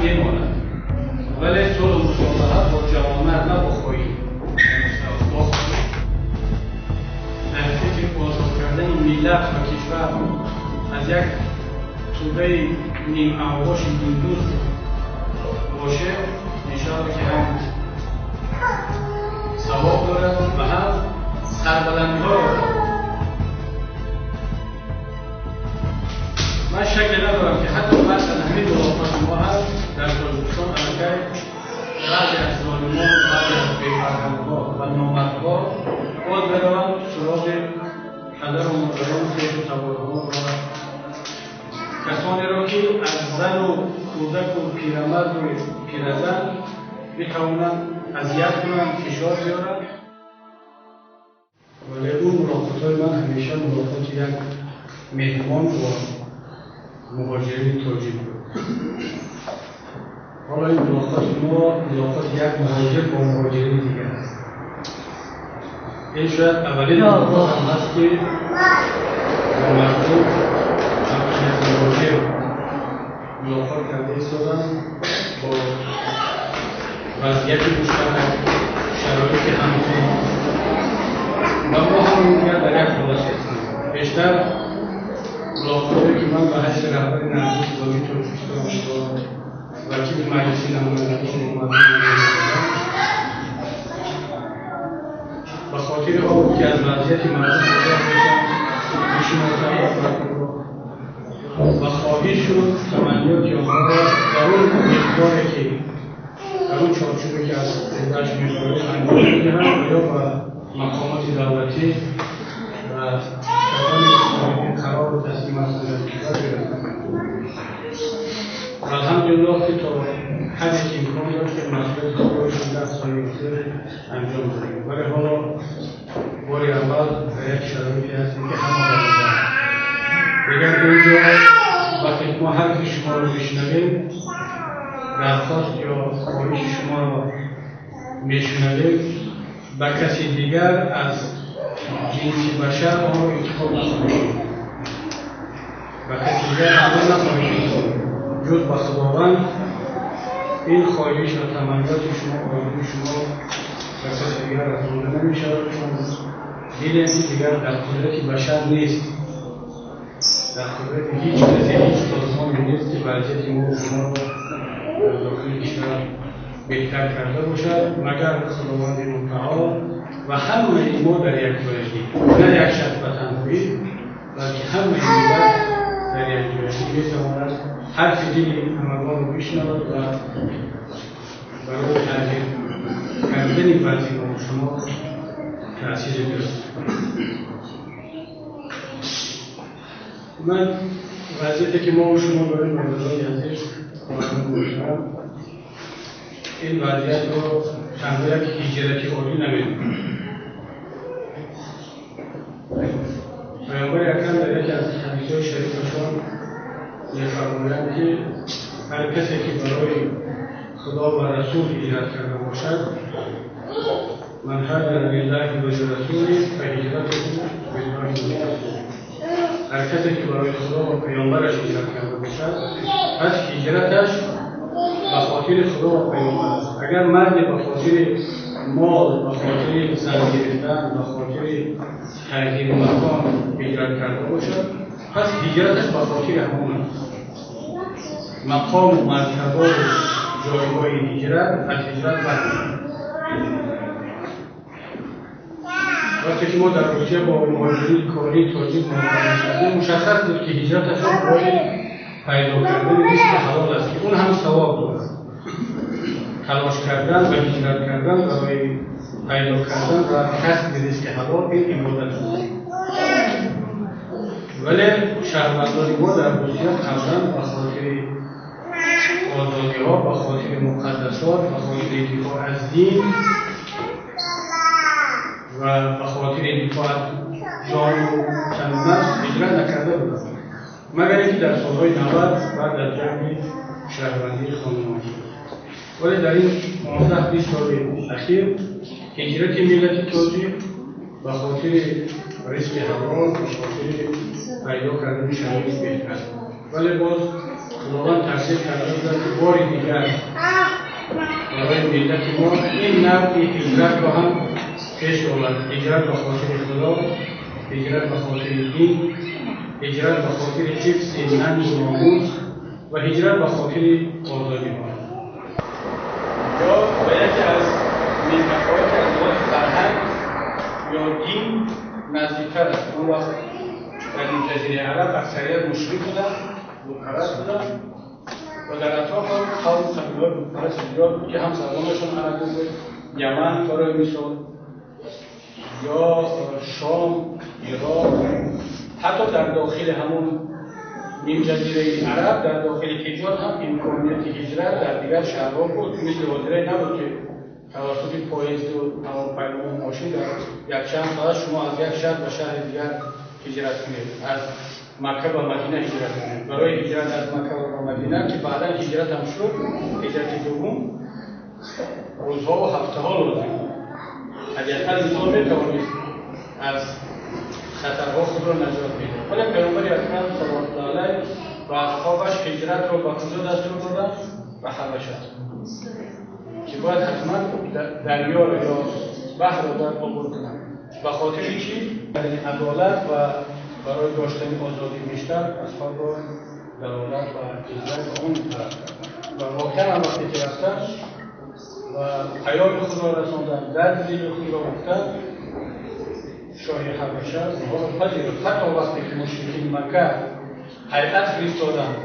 мемонад, вале сулҳу мусолиҳа бо ҷавонмард, на бо хоин. Дар фикри озод кардани миллат ва кишвар аз як тӯдаи нимавбоши нимдӯст боше, иншоалло ки ҳам савоб дорад ва ҳам сарбаландиҳо дорад. Ман шакке надорам, ки ҳатто баъд аз ҳамин мулоқоти мо ҳам дар Тоҷикистон аллакай баъзе аз золимон, баъзе аз бефарҳангҳо ва номардҳо боз мераванд суроғи падару модарон, хешу таборҳо ва касонеро, ки аз зану кӯдаку пирамарду пиразан метавонанд азият кунанд, фишор биёранд. Вале ӯ мулоқотҳои ман ҳамеша мулоқоти як меҳмон бо муҳоҷирини тоҷик буд. Ҳоло ин мулоқоти мо мулоқоти як муҳоҷир бо муҳоҷирини дигар аст. Ин шояд аввалин мулоқот ҳам ҳаст, ки бо мардум ҳамчун як муҳоҷир мулоқот карда истодам, бо вазъияти муштарак, шароити ҳамзон, ва мо ҳам дигар дар як ҳолат ҳастем. Бештар мулоқотҳое, ки ман ба ҳайси раҳбари Наҳзати Исломии Тоҷикистон бо вакили Маҷлиси намояндагон бо мардум анҷом, ба хотири он буд, ки аз вазъияти мардум огоҳ бошам, бишиносам мардумро ва хоҳишу таманниёти онҳоро дар он миқдоре, ки дар он чорчӯбе, ки аз уҳдааш мебарояд, анҷом медиҳам ва ё ба мақомоти давлатӣ ва касоне, ки соҳиби қарору тасмим ҳастанд дар кишвар, бирасонам. Алҳамдулиллоҳ, ки то ҳадде ки имкон доштем, масъулияти худро 16 соли охир анҷом додем. Вале ҳоло бори аввал дар як шароите ҳастем, ки ҳама баробар дигар. Инҷо вақте ки мо ҳарфи шуморо мешунавем, дархост ё хоҳиши шуморо мешунавем, ба каси дигар аз ҷинси башар онро интихоб нахоҳем, ба каси дигар онро нахоҳем, ҷуз ба Худованд. Ин хоҳиш ва таманниёти шумо, орзуи шумо ба каси дигар расонда намешавад, чун дидем, ки дигар дар қудрати башар нест, дар қудрати ҳеҷ касе, ҳеҷ созмоне нест, ки вазъияти мо шуморо дар дохили кишвар беҳтар карда бошад, магар Худованди мутаол ва ҳамаи мо дар якҷоягӣ, на як шахс ба танҳоӣ, балки ҳамаи миллат дар якҷоягӣ метавонад ҳарфи дили ҳамагонро бишнавад ва барои тағйир кардани вазъи мо шумо таъсири бирасонад. Ман вазъияте, ки мо шумо дорем, бародарони азиз, хоҳарон муҳтарам, ин вазъиятро танҳо як ҳиҷрати оддӣ намедонам. Паёмбари акрам дар яке аз ҳадисҳои шарифашон мефармоянд, ки ҳар касе, ки барои Худо ва Расул ҳиҷрат карда бошад, من هاجر لله و لرسوله فهجرته لله و لرسوله. ҳар касе, ки барои Худо ва паёмбараш ҳиҷрат карда бошад, пас ҳиҷраташ ба хотири Худо ва паёмбар аст. Агар марде ба хотири мол, ба хотири зан гирифтан, ба хотири тағйири макон ҳиҷрат карда бошад, пас ҳиҷраташ ба хотири ҳамон аст. Мақому мартабаю ҷойгоҳи ҳиҷрат аз ҳиҷрат бармеояд. Вақте ки мо дар Русия бо муҳоҷирини кории тоҷик мулоқот мекардем, мушаххас буд, ки ҳиҷраташон барои пайдо кардани ризқи ҳалол аст, ки он ҳам савоб дорад. Талош кардан ва ҳиҷрат кардан барои пайдо кардан ва касби ризқи ҳалол ин ибодат аст. Вале шаҳрвандони мо дар Русия қаблан ба хотири озодиҳо, ба хотири муқаддасот, ба хотири дифоъ аз дин ва ба хотири дифоъ аз ҷону тану нафс ҳиҷрат накарда буданд, магар инки дар солҳои 90 баъд аз ҷанги шаҳрвандии хонумонӣ. Вале дар ин 15-20 соли ахир ҳиҷрати миллати тоҷик ба хотири ризқи ҳалол, ба хотири пайдо кардани шароити беҳтар. Вале боз Худованд тақдир карда буда, ки бори дигар барои миллати мо ин навъи ҳиҷратро ҳам пеш овард. Ҳиҷрат ба хотири Худо, ҳиҷрат ба хотири дин, ҳиҷрат ба хотири ҳифзи нангу номус ва ҳиҷрат ба хотири озодиҳо. Ё ба яке аз минтақаҳое, ки аз лиҳози фарҳанг ё дин наздиктар аст. Он вақт дар нимҷазираи Араб аксарият мушрик буданд, бутпараст буданд ва дар атроф ҳам қавму қабилаҳои бутпарасти зиёд буд, ки ҳам забонашон арабӣ буд. Яман барои мисол, ё Шом, Ироқ, ҳатто дар дохили ҳамон нимҷазираи Араб, дар дохили Ҳиҷоз ҳам имконияти ҳиҷрат дар дигар шаҳрҳо буд. Мисли ҳозира набуд, ки тавассути поезду ҳавопаймо ва мошин дар якчанд соат шумо аз як шаҳр ба шаҳри дигар ҳиҷрат кунед, аз Макка ба Мадина ҳиҷрат кунед. Барои ҳиҷрат аз Макка ба Мадина, ки баъдан ҳиҷрат ҳам шуд, ҳиҷрати дуввум, рӯзҳо ва ҳафтаҳо лозим буд. Табиатан инсон метавонист аз хатарҳо худро наҷот бидиҳад. Вале Паёмбари Акрам саллаллоҳу алайҳ ва асҳобаш ҳиҷратро ба куҷо дастур доданд? Ба Ҳабаша, ки бояд ҳатман дарёро ё баҳрро бояд убур кунанд. Ба хотири чӣ? Адолат ва барои доштани озодии бештар асҳобро далолат ва ҳиҷрат ба он тараф карданд. Ва воқеан ҳам вақте ки рафтанд ва паёми худро расонданд, дарди дили худро гуфтанд, шоҳи Ҳабаша онҳоро пазируфт. Ҳатто вақте ки мушрикини Макка ҳайат фиристоданд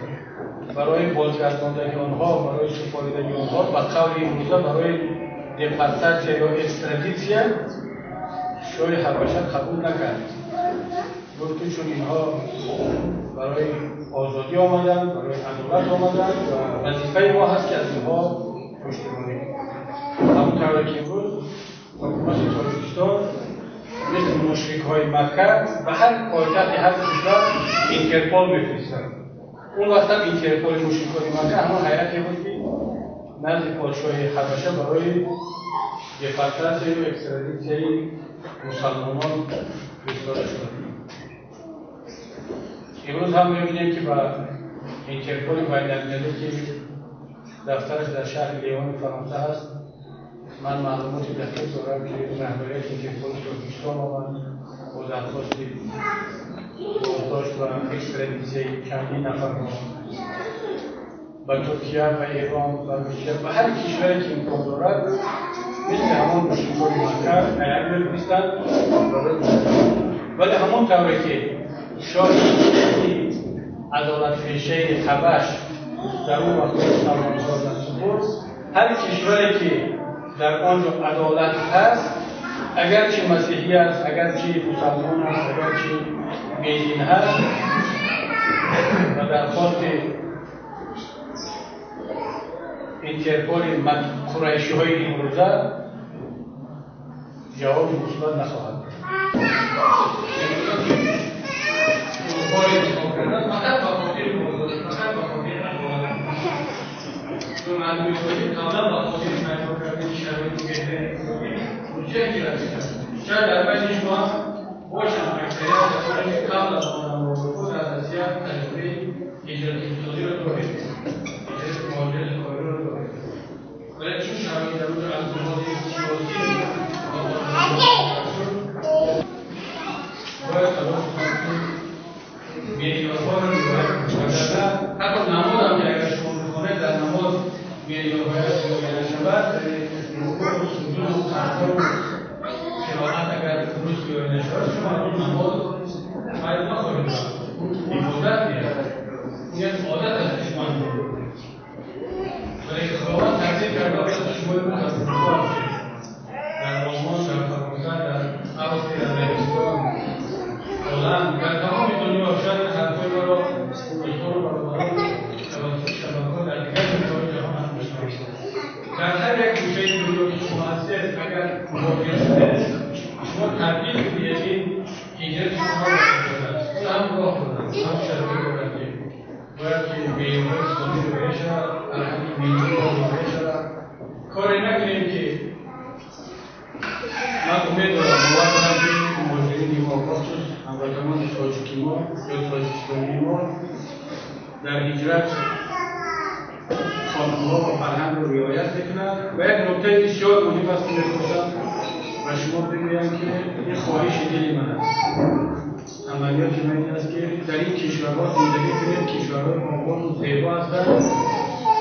барои бозгардондани онҳо, барои супоридани онҳо, ба қавли имрӯза барои депортатсия ё экстрадитсия, шоҳи Ҳабаша қабул накард. Гуфт, ки чун инҳо барои озодӣ омаданд, барои адолат омаданд ва вазифаи мо ҳаст, ки аз инҳо пуштибонӣ кунем. Ҳамон тавре ки имрӯз ҳукумати Тоҷикистон мисли мушрикҳои Макка ба ҳар пойтахти ҳар кишвар Интерпол мефиристад. Он вақт ҳам Интерполи мушрикони Макка ҳамон ҳайате буд, ки назди подшоҳи Ҳабаша барои депортатсия ё экстрадитсияи мусалмонон фиристода шуда. Имрӯз ҳам мебинем, ки ба Интерполи байналмилалӣ, ки дафтараш дар шаҳри Леони Фаронса ҳаст, ман маълумоти дақиқ дорам, ки раҳбарияти Интерполи Тоҷикистон омад бо дархости боздошт ва экстрадитсияи чандин нафарҳо ба Туркия, ба Эрон, ба Русия, ба ҳар кишваре ки имкон дорад, мисли ҳамон мушрикони Макка ҳайат мефиристанд барои. Вале ҳамон тавре ки шоҳи адолатпешаи Ҳабаш дар он вақт мусалмонҳоро насупурд, ҳар кишваре ки дар он ҷо адолат ҳаст, агарчи масеҳӣ аст, агарчи мусалмон аст, агарчи бедин ҳаст, ва дархости Интерполи қурайшиҳои имрӯза ҷавоби мусбат нахоҳад дод. اروپا انتخاب کردن فقط به خاطر ازادی، فقط به خاطر عدالت. چون مردم تاجیک قبلا به خاطر پیدا کردن شرایط بهتر اقتصادی روسیه هجرت کردند. شاید در بین شما باشند اکثریت کسانی که قبل از آمدن به اروپا در آسیا تجربه هجرت اقتصادی را دارید، هجرت مهاجرت کاری را دارید. ولی چون شرایط در اونجا از لحاظ سیاسی باید تلاش کنید که معیارها رو رعایت کنید. وگرنه حتی نماز هم که اگر شما بخونید، در نماز معیارهایش رعایت نشود، رکوع و سجود و قرار و قرائت اگر درست رعایت نشود، شما از اون نماز فایده نخواهید برد. عبادت نیست، یک عادت است که شما انجام میدید. ولی خداوند تقدیر کرده است که شما امروز از اروپا هستید، در آلمان، در فرانسه، در آستری، در انگلستان، هلند، در تمام دنیا. شاید این حرفای ما را دوستان و برادران توسط شبکه‌ها در دیگر جاهای جهان هم بشنوید. در هر یک گوشه دنیا که شما هستید، اگر مهاجر شده، شما تبدیل به این هجرت شما را است. اون هم راه دارد، هم شرایط دارد که باید که معیارهای اسلامی رعایت شود، فرهنگ ملی رعایت شود. کاری نکنیم که من امید دارم، باور دارم که مهاجرین ما، بخصوص هموطنان تاجیکی ما یا تاجیکستانی ما، در هجرت қонунҳо ва фарҳангро риоят мекунад. Ва як нуктаи бисёр муҳим аст, ки мехостам ба шумо бигӯям, ки ин хоҳиши дили ман аст. Амалиёти ман ин аст, ки дар ин кишварҳо зиндагӣ кунед, кишварҳои ободу зебо ҳастанд,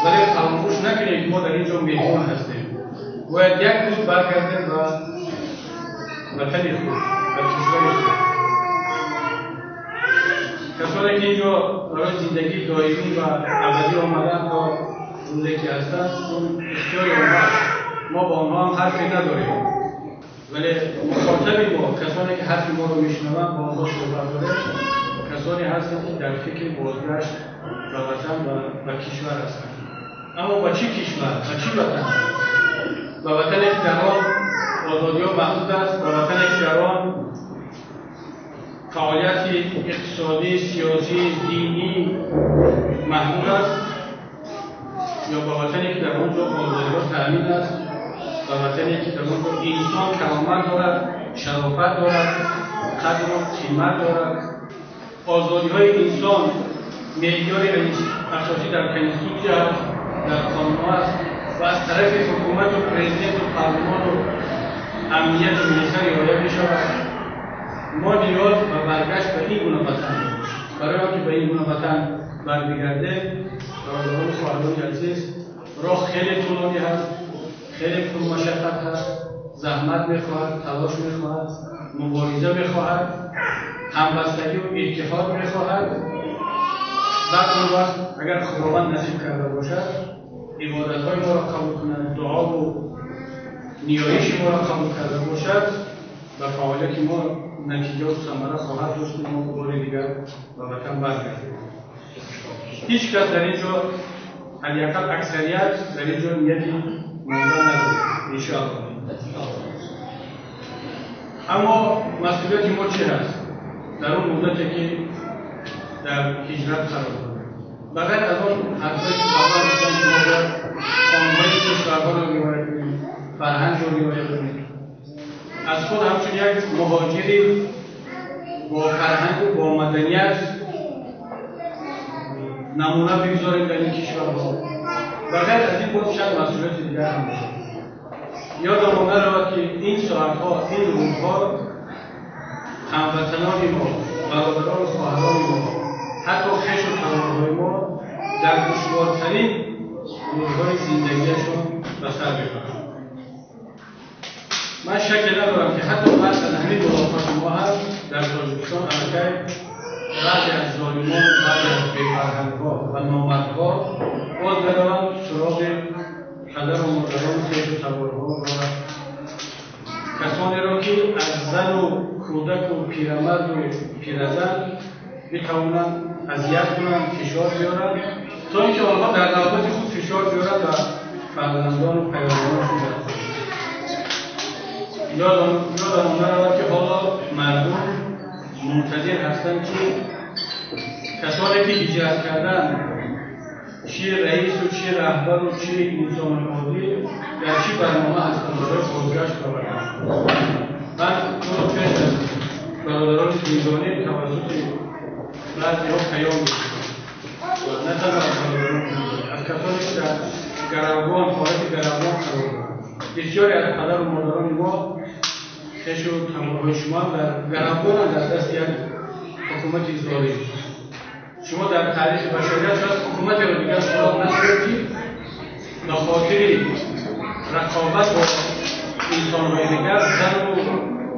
вале фаромӯш накунед, ки мо дар ин ҷо меҳмон ҳастем. Бояд як рӯз баргардем ба ватани худ, ба кишвари худ. Касоне ки инҷо барои зиндагии доимӣ ва абадӣ омаданд, то рӯзе ки ҳастанд, он ихтиёри онҳост, мо бо онҳо ҳам ҳарфе надорем. Вале мухотаби мо, касоне ки ҳарфи моро мешунаванд, бо онҳо суҳбат дорем, касоне ҳастанд, ки дар фикри бозгашт ба ватан ва ба кишвар ҳастанд. Аммо ба чӣ кишвар, ба чӣ ватан? Ба ватане ки дар он озодиҳо маҳдуд аст, ба ватане ки дар он фаъолияти иқтисодӣ, сиёсӣ, динӣ маҳдуд аст, ё ба ватане ки дар он ҷо озодиҳо таъмин аст, ба ватане ки дар он ҷо инсон каромат дорад, шарофат дорад, қадру қимат дорад. Озодиҳои инсон меъёри асосӣ дар конститутсия аст, дар қонунҳо аст ва аз тарафи ҳукумату президенту парлумону амнияту милиса риоя мешавад. Мо ниёз ба баргашт ба ин гуна ватан дорем. Барои он ки ба ин гуна ватан бармегардем, бародарону хоҳарони азиз, роҳ хеле тӯлонӣ ҳаст, хеле пурмашаққат ҳаст, заҳмат мехоҳад, талош мехоҳад, мубориза мехоҳад, ҳамбастагию иттиҳод мехоҳад. Баъд он вақт, агар Худованд насиб карда бошад, ибодатҳои моро қабул кунад, дуову ниёиши моро қабул карда бошад, ба фаъолияти мо натиҷаву самара хоҳад дошт, мо бори дигар ба ватан баргардем. Ҳеҷ кас дар ин ҷо, ҳадди ақал аксарият дар ин ҷо нияти мондан надорад, иншоаллоҳ. Аммо масъулияти мо чӣ ҳаст дар он муддате ки дар ҳиҷрат қарор дорем? Ба ғайр аз он ҳарфҳое ки қаблан гуфтам, ки мо бояд қонунҳои кишварҳоро риоя кунем, фарҳангро риоя кунем, аз худ ҳамчун як муҳоҷири бо фарҳангу бо маданият намуна бигзорем дар ин кишварҳо. Ба ғайр аз ин боз чанд масъулияти дигар ҳам дорем. Ёдамон наравад, ки ин соатҳо, ин рӯзҳо ҳамватанони мо, бародарону хоҳарони мо, ҳатто хешу таборҳои мо дар душвортарин рӯзҳои зиндагиашон ба сар мебаранд. Ман шакке надорам, ки ҳатто баъд аз ҳамин мулоқоти мо ҳам дар Тоҷикистон аллакай баъзе аз золимон, баъзе аз бефарҳангҳо ва номардҳо боз мераванд суроғи падару модарону хешу таборҳо ва касонеро, ки аз зану кӯдаку пирамарду пиразан метавонанд азият кунанд, фишор биёранд, то ин ки онҳо дар навбати худ фишор биёранд ба фарзандону пайравонашон дар хориҷ. Ёдамон наравад, ки ҳоло мардум мунтазир ҳастанд, ки касоне ки ҳиҷрат карданд, чӣ раису, чӣ раҳбару, чӣ инсони оддӣ, дар чӣ барнома ҳастанд барои бозгашт ба ватан. Ман 2 рӯз пеш аз бародарони зиндонӣ тавассути баъзеҳо паём гирифтам, ва на танҳо аз бародарони зиндонӣ, аз касоне ки дар гаравгон, ҳолати гаравгон қарор доранд. Бисёре аз падару модарони мо, хешу таборҳои шумо дар гаравгонанд, дар дасти як ҳукумати золим. Шумо дар таърихи башарият шояд ҳукуматеро дигар суроғ надоред, ки ба хотири рақобат бо инсонҳои дигар зану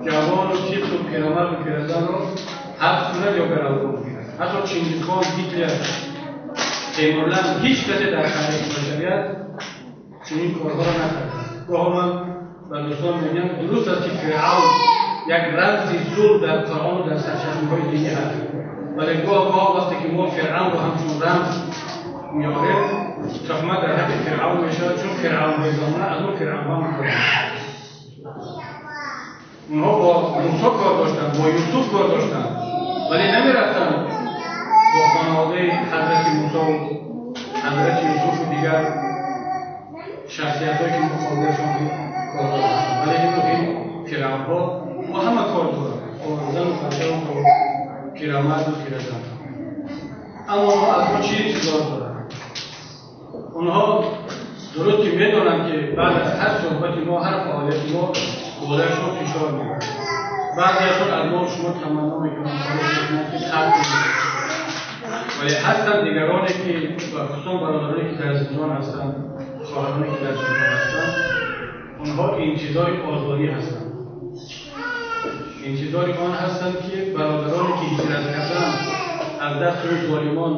ҷавону тифлу пирамарду пиразанро ҳабс кунад ё гаравгон гирад. Ҳатто Чингизхон, Гитлер, Темурлан, ҳеҷ касе дар таърихи башарият чунин корҳоро накард. Гоҳо ман ба дӯстон мегӯям, дуруст аст, ки Фиръавн як рамзи зулм дар Қуръону дар сарчашмаҳои динӣ ҳаст, вале гоҳ гоҳ вақте ки мо Фиръавнро ҳамчун рамз меорем, туҳмат дар ҳаққи Фиръавн мешавад, чун фиръавнҳои замона аз он фиръавнҳо ҳам кор. Онҳо бо Мусо кор доштанд, бо Юсуф кор доштанд, вале намерафтанд бо хонаводаи ҳазрати Мусову ҳазрати Юсуфу дигар шахсиятҳое ки муқобилашон кор доштанд. Вале ин фиръавнҳо бо ҳама кор доранд, бо зану бачаву бо пирамарду пиразан. Аммо онҳо аз мо чӣ интизор доранд? Онҳо дуруст ки медонанд, ки баъд аз ҳар суҳбати мо, ҳар фаъолияти мо болояшон фишор меояд. Баъзеашон аз мо шумо таманно мекунанд, хоҳиш мекунанд, ки тарк кунед. Вале ҳастанд дигароне, ки ва хусусан бародароне, ки дар зиндон ҳастанд, хоҳароне, ки дар зиндон ҳастанд, онҳо интизори озодӣ ҳастанд. Интизори он ҳастанд, ки бародароне, ки ҳиҷрат карданд, аз дасти он золимон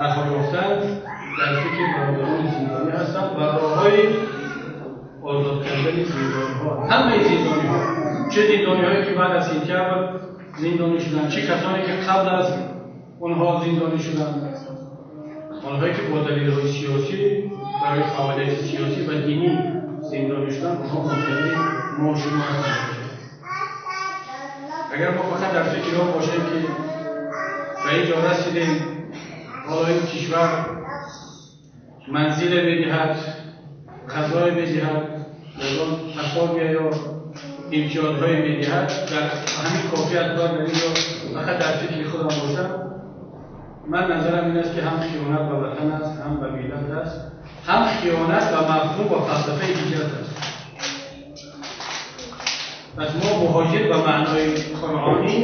раҳо ёфтанд, дар фикри бародарони зиндонӣ ҳастанд ва роҳҳои озод кардани зиндониҳо, ҳамаи зиндониҳо, чӣ зиндониҳое, ки баъд аз сентябр зиндонӣ шуданд, чӣ касоне, ки қабл аз онҳо зиндонӣ шуданд, онҳое, ки бо далелҳои сиёсӣ барои фаъолияти сиёсӣ ва динӣ зиндонӣ шуданд, онҳо мунтазири мо шумо ҳастанд. Агар мо фақат дар фикри он бошем, ки ба ин ҷо расидем, ҳоло ин кишвар манзиле медиҳад, ғизое медиҳад, ягон пособия ё имтиёзҳое медиҳад, дар ҳамин кофӣ аст, бояд дар ин ҷо фақат дар фикри худам бошам. Ман назарам ин аст, ки ҳам хиёнат ба ватан аст, ҳам ба миллат аст, ҳам хиёнат ба мафҳум ва фалсафаи ҳиҷрат аст. Пас мо муҳоҷир ба маънои қуръонӣ,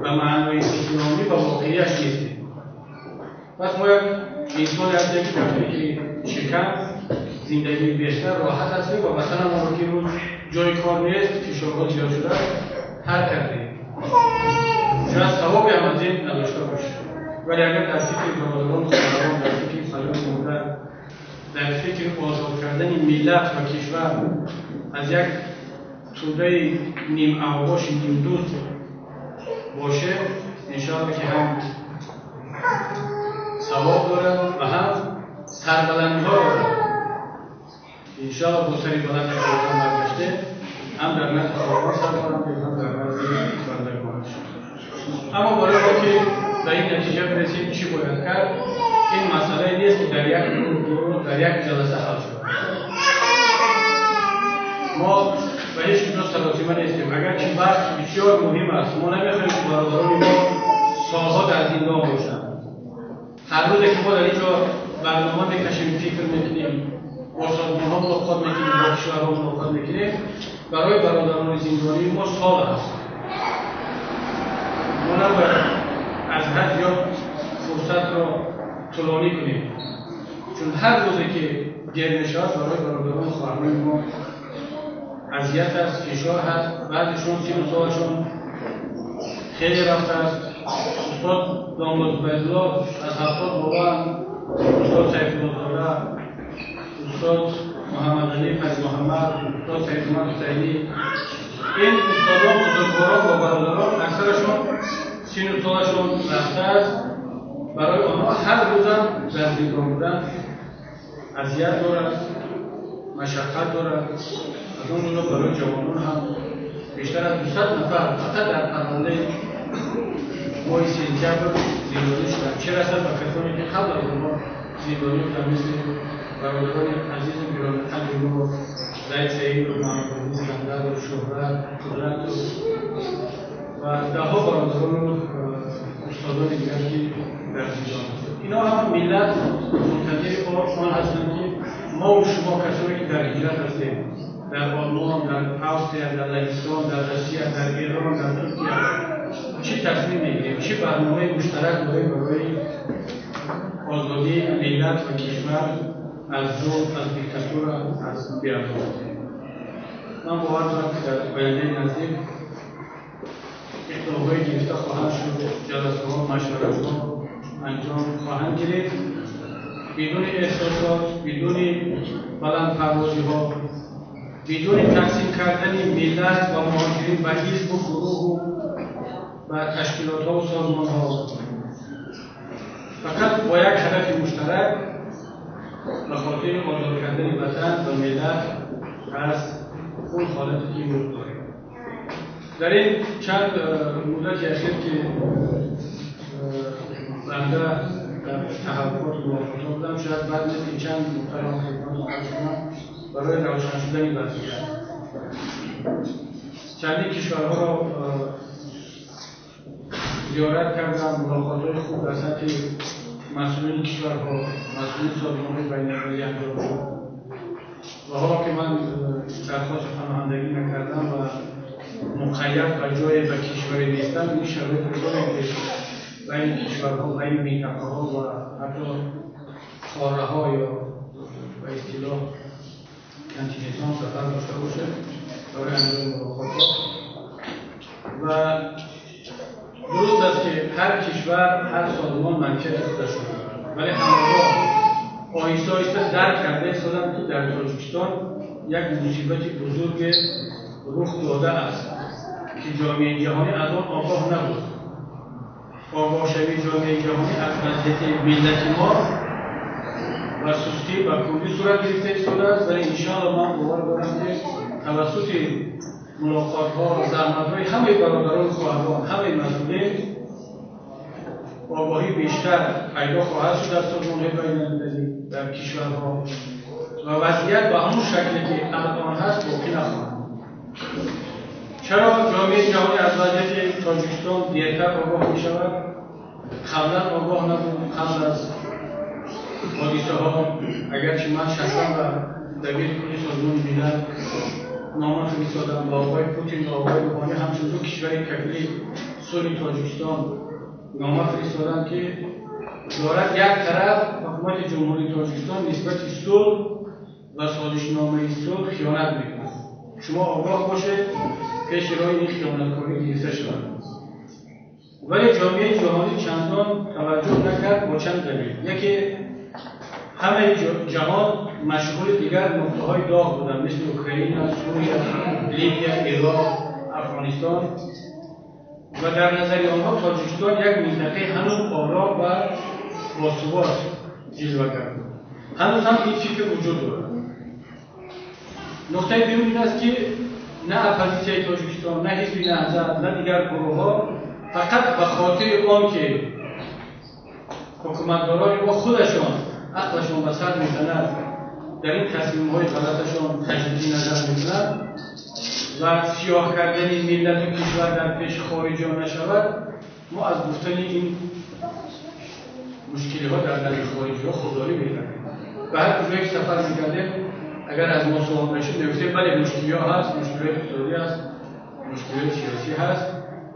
ба маънои исломӣ ва воқеияш нестем. Пас мо як инсоне ҳастем, ки дар фикри шикам, зиндагии беҳтар, роҳат ҳастем ва ватанамонро, ки имрӯз ҷои кор нест, фишорҳо зиёд шудааст, тарк кардем. Шояд савобе ҳам аз ин надошта бошем. Вале агар дар фикри бародарон, хоҳарон, дар фикри падару модар, дар фикри озод кардани миллат ва кишвар аз як тӯдаи нимавбоши нимдӯст бошем, иншоалло, ки ҳам савоб дорад ва ҳам сарбаландиҳо дорад. Иншоалло, бо сари баланд аз ватан баргаштем, ҳам дар назди Худованд сарбаландем, ҳам дар назди бандагонаш. Аммо барои он ки ба ин натиҷа бирасем, чӣ бояд кард? Ин масъалае нест, ки дар як рӯз, 2 рӯз, дар як ҷаласа ҳал шавад. Мо ба ҳеҷ куҷо саросима нестем. Агарчи вақт бисёр муҳим аст, мо намехоҳем, ки бародарони мо солҳо дар зиндон бошанд. Ҳар рӯзе, ки мо дар ин ҷо барнома мекашем, фикр мекунем, бо созмонҳо мулоқот мекунем, бо кишварҳо мулоқот мекунем, барои бародарони зиндонии мо сол аст. Мо набояд аз ҳад зиёд фурсатро тӯлонӣ кунем, чун ҳар рӯзе, ки дер мешавад, барои бародарону хоҳарони мо азият аст, фишор ҳаст. Баъзешон сину солашон хеле рафтааст. Устод Домод Зубайдулло аз 70 болоанд, устод Сайфуллозода, устод Муҳаммадалӣ Файзмуҳаммад, устод Сайдумар Ҳусайнӣ. Ин устодон, бузургворон ва бародарон аксарашон сину солашон рафтааст. Барои онҳо ҳар рӯзам дар зиндон будан азият дорад, машаққат дорад. Аз он ҷумла барои ҷавонон ҳам бештар аз 200 нафар фақат дар парвандаи моҳи сентябр зиндонӣ шуданд. Чӣ расад ба касоне, ки қабл аз онҳо зиндонӣ буданд, мисли бародарони азизу гиромиқадри мо Зайд Саиду, Маҳмудалӣ Искандару, Шӯҳрат, Қудрату ва даҳҳо бародарону устодони дигар, ки дар зиндон ҳастанд. Инҳо ҳама миллат мунтазири он ҳастанд, ки мо шумо, касоне, ки дар ҳиҷрат ҳастем, дар Олмон, дар Австрия, дар Лаҳистон, дар Россия, дар Эрон, дар Туркия, чӣ тасмим мегирем, чӣ барномаи муштарак дорем барои озодии миллат ва кишвар аз зулм, аз диктатура, аз беадолатӣ. Ман бовар дорам, ки дар ояндаи наздик иқдомҳои гирифта хоҳанд шуд, ҷаласаҳо, машваратҳо анҷом хоҳанд гирифт, бидуни эҳсосот, бидуни баландпарвозиҳо, бидуни тақсим кардани миллат ва муҳоҷирин ба ҳизбу гурӯҳу ба ташкилотҳо ва созмонҳо, фақат бо як ҳадафи муштарак ба хотири озод кардани ватан ва миллат аз он ҳолате, ки имрӯз дорем. Дар ин чанд муддати ахир, ки банда дар таҳаррукоту мулоқотҳо будам, шояд бад нест, ки чанд нуктаро хидматон арз кунам барои равшан шудани вазъият. Чандин кишварҳоро зиёрат кардам, мулоқотҳои хуб дар сатҳи مسئولین کشورها، مسئولین سازمان‌های بین‌المللی انجام شد و حالا که من درخواست پناهندگی نکردم و مقید به جای به کشوری نیستم، این شرایط رو داریم که بین کشورها، بین منطقه‌ها و حتی قاره‌ها یا به اصطلاح کنتیننت‌ها سفر داشته باشه برای انجام ملاقات‌ها. و درست است که هر کشور، هر سازمان منفعت خودش رو دارد، ولی همراه آهسته آهسته درک کرده ایستادم که در تاجیکستان یک مصیبت بزرگ رخ داده است که جامعه جهانی از آن آگاه نبود. آگاه شوی جامعه جهانی از وضعیت ملت ما و سستی و کندی صورت گرفته ایستاده است، ولی انشاءالله من باور دارم که توسط ملاقات‌ها، زحمت‌های همه برادران، خواهران، همه مسئولین آگاهی بیشتر پیدا خواهد شد در سازمان‌های بین‌المللی، در کشورها و وضعیت به همون شکلی که الان هست باقی نخواهد. چرا جامعه جهانی از وضعیت تاجیکستان دیرتر آگاه می‌شود؟ قبلا آگاه نبود، قبل از حادثه‌ها. اگرچه من شخصا و دبیر کل سازمان ملل نامه فرستادم با آقای پوتین و آقای روحانی، همچون دو کشور کفیل صلح تاجیکستان نامه فرستادم که دارد یک طرف حکومت جمهوری تاجیکستان نسبت صلح و سازشنامه صلح خیانت می‌کند. شما آگاه باشید پیش راه این خیانتکاری گرفته شود. ولی جامعه جهانی چندان توجه نکرد با چند دلیل. یکی، همه جهان مشغول دیگر نقطه‌های داغ بودند، مثل اوکراین، سوریه، لیبیا، عراق، افغانستان، و در نظر آنها تاجیکستان یک منطقه هنوز آرام و باثبات جلوه کرد. هنوز هم این فکر وجود دارد. نقطه دوم این است که نه اپوزیسیون تاجیکستان، نه حزب نهضت، نه دیگر گروه‌ها فقط به خاطر آن که حکومتداران ما خودشان عقلشان به سر می‌زند، در این تصمیم‌های غلطشان تجدید نظر می‌کنند و سیاه کردن ملت و کشور در پیش خارجیان نشود، ما از گفتن این مشکلی‌ها در نزد خارجی‌ها خودداری می‌کردیم. به هر کجایی که سفر می‌کردیم اگر از ما سوال می‌شد می‌گفتیم بله مشکلی‌ها هست، مشکلات اقتصادی هست، مشکلات سیاسی هست،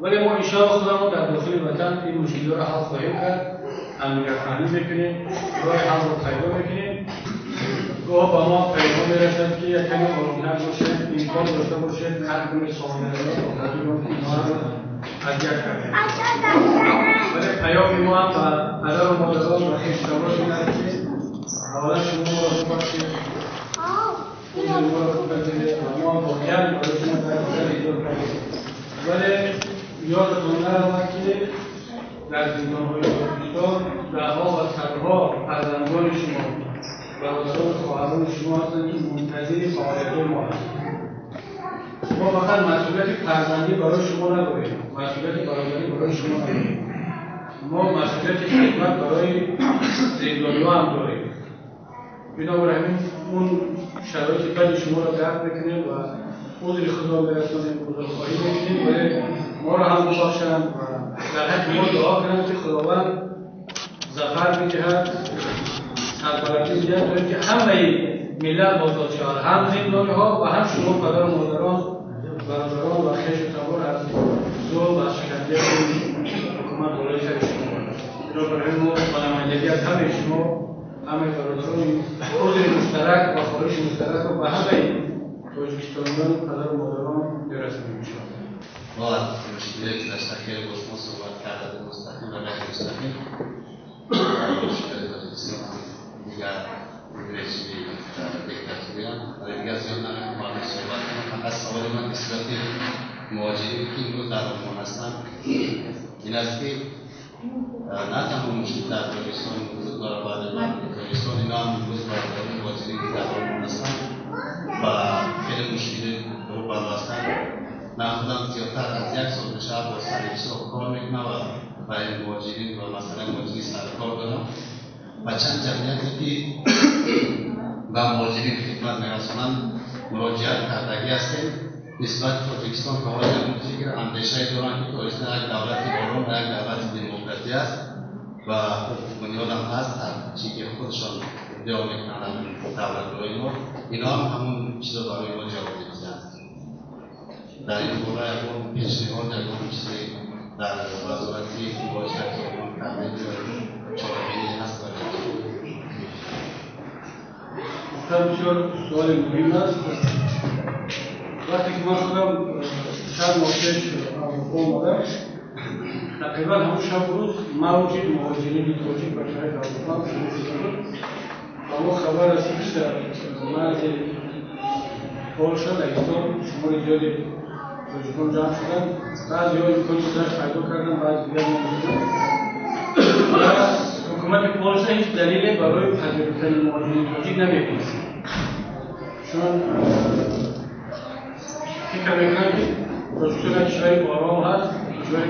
ولی ما انشاءالله خودمون در داخل وطن این مشکل‌ها را حل خواهیم کرد، همدیگر فهمی می‌کنیم، راه حل رو پیدا می‌کنیم. گاه با ما پیغام می‌رسد که یک کمی آرام‌تر باشید، امکان داشته باشید، هر گونه سامانه‌ها اینها رو اذیت کردیم. ولی پیام ما هم به پدر و مادران و خویشتن‌ها این است که اولا شما ما را ببخشید، عذر ما را بپذیرید و ما هم واقعاً برای شما دردسر ایجاد کردیم. ولی یادتون نرود که در زندان‌های تاجیکستان ده‌ها و صدها فرزندان شما، برادران و خواهران شما هستند که منتظر فعالیت‌های ما هستند. ما فقط مسئولیت فرزندی برای شما نداریم، مسئولیت برادری برای شما نداریم، ما مسئولیت خدمت برای زندانی‌ها هم داریم. بنابراین اون شرایط بد شما را درک می‌کنیم و عذر خدا برسانیم، عذرخواهی می‌کنیم، ولی ما را هم ببخشند و در حق ما دعا کنند که خداوند ظفر می‌دهد، سربلندی می‌دهد، تا اینکه همه ملت آزاد شود، هم زندانی‌ها و هم شما پدر و مادران، برادران و خویش و تبار از ظلم و شکنجه حکومت بالای سر شما. بنابراین ما با نمایندگی از همه شما، همه برادران، عذر مشترک و خواهش مشترک رو به همه تاجیکستانیان، پدر و مادران برسانیم انشاءالله. ما از مشکلی که داشته خیلی با شما صحبت کرده، مستقیم و غیر مستقیم، مشکل تاجیکستان دیگر رژیم دیکتاتوری هم، ولی دیگر زیاد نمی‌خوام با هم صحبت کنم. فقط سوال من به صورت مهاجرین که امروز در آلمان هستن این است که نه تنها مشکل در تاجیکستان وجود داره، بعد از تاجیکستان اینا هم امروز برادران مهاجرین که در آلمان هستن و خیلی مشکل روبرو هستن. من خودم زیادتر از یک سال میشه با سر کار میکنم و برای مهاجرین و مثلا مهاجرین سر کار دارم و چند جمعیتی که به مهاجرین خدمت میرسانند مراجعت کردگی هستیم نسبت تاجیکستان که حالا فکر اندیشه دارن که تاجیکستان یک دولت آرام و یک دولت دموکراتی است. و حقوق بنیاد هم هست، هر چی که خودشان ادعا میکنن دولت‌های ما، اینا هم همون چیزا برای ما جواب میدن. در این باره یکون پیشنهاد، یکون چیزی در وزارتی مهاجرت یکون تمرین چاره‌ای هست برای بسیار سوال مهم است. وقتی که من خودم چند ماه پیش آمدم، تقریبا همون شب روز موج مهاجرین تاجیک به شهر اروپا شروع شده بود و ما خبر رسید که در مرز پولش لهستان شمار زیادی تاجیکان جمع شدن. بعضی ها امکان گذشت پیدا کردن، بعضی دیگر نمی‌دونن. و حکومت پولش هیچ دلیلی برای پذیرفتن مهاجرین تاجیک نمی‌بینست، چون فکر می‌کنن که تاجیکستان کشوری آرام هست، کشوری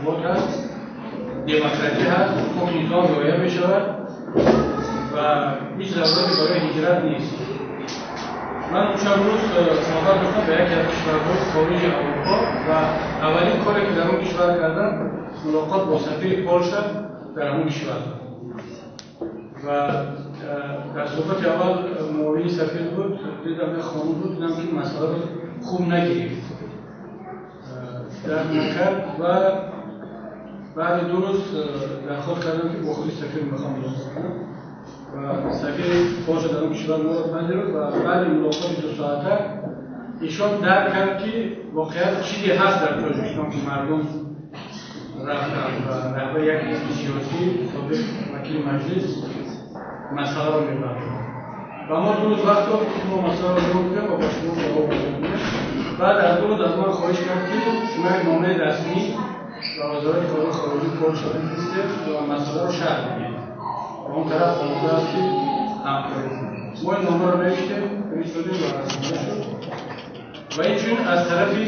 ثبات هست، دموکراسی هست، حقوق انسان رعایت می‌شود و هیچ ضرورتی برای هجرت نیست. من اون شب روز سفر داشتم به یکی از کشورهای خارج اروپا و اولین کاری که در اون کشور کردم ملاقات با سفیر پولش در اون کشور و در صحبت اول معاون سفیر بود، دیدم یه خانم بود، دیدم که مسئله رو خوب نگرفت، درک نکرد و بعد 2 روز درخواست کردم که با خود سفیر میخوام ملاقات کنم و سفیر پولش در اون کشور ما رو پذیرفت و بعد ملاقات 2 ساعته ایشان درک کرد که واقعا چیزی هست در تاجیکستان که مردم رفتن و رهبر یک حزب سیاسی سابق وکیل مجلس مسئله رو میبرد و ما 2 روز وقت داد که ما مسئله رو شروع کنیم و با شما جواب بدیم. بعد از 2 روز از من خواهش کرد که شما یک نامه رسمی و وزارت کارهای خارجی پولش رو بفرستید و مسئله رو شرح بدید و اون طرف آماده است که همکاری کنیم. ما این نامه رو نوشتیم، فرستادیم و رسانده شد و اینچنین از طرفی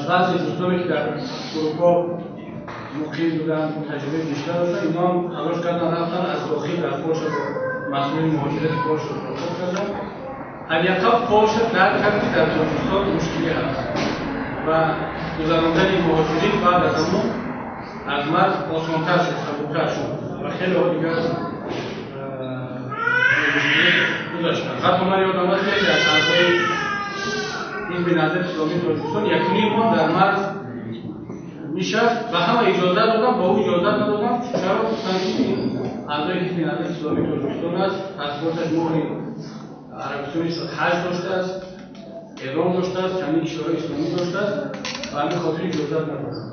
بعضی دوستانی که در اروپا مقیم بودن تجربه بیشتر داشتن، اینا هم تلاش کردن رفتن از داخل در پولش با مسئولین مهاجرت پولش رو ملاقات کردن. حداقل پولش درک کرد که در تاجیکستان مشکلی هست و گذراندن مهاجرین بعد از اون از مرز آسان‌تر شد، سبک‌تر شد و خیلی ها دیگر گذاشتن. حتی من یادم هست که از اعضای حزب نهضت اسلامی تاجیکستان 1.5 ماه در مرز نشست و همه اجازه دادم، با او اجازه ندادم. چرا؟ گفتن که این اعضای حزب نهضت اسلامی تاجیکستان است، پاسپورتش مهر عربستان حج داشته است، ایران داشته است، چندین کشورهای اسلامی داشته است و همین خاطر اجازه ندادم.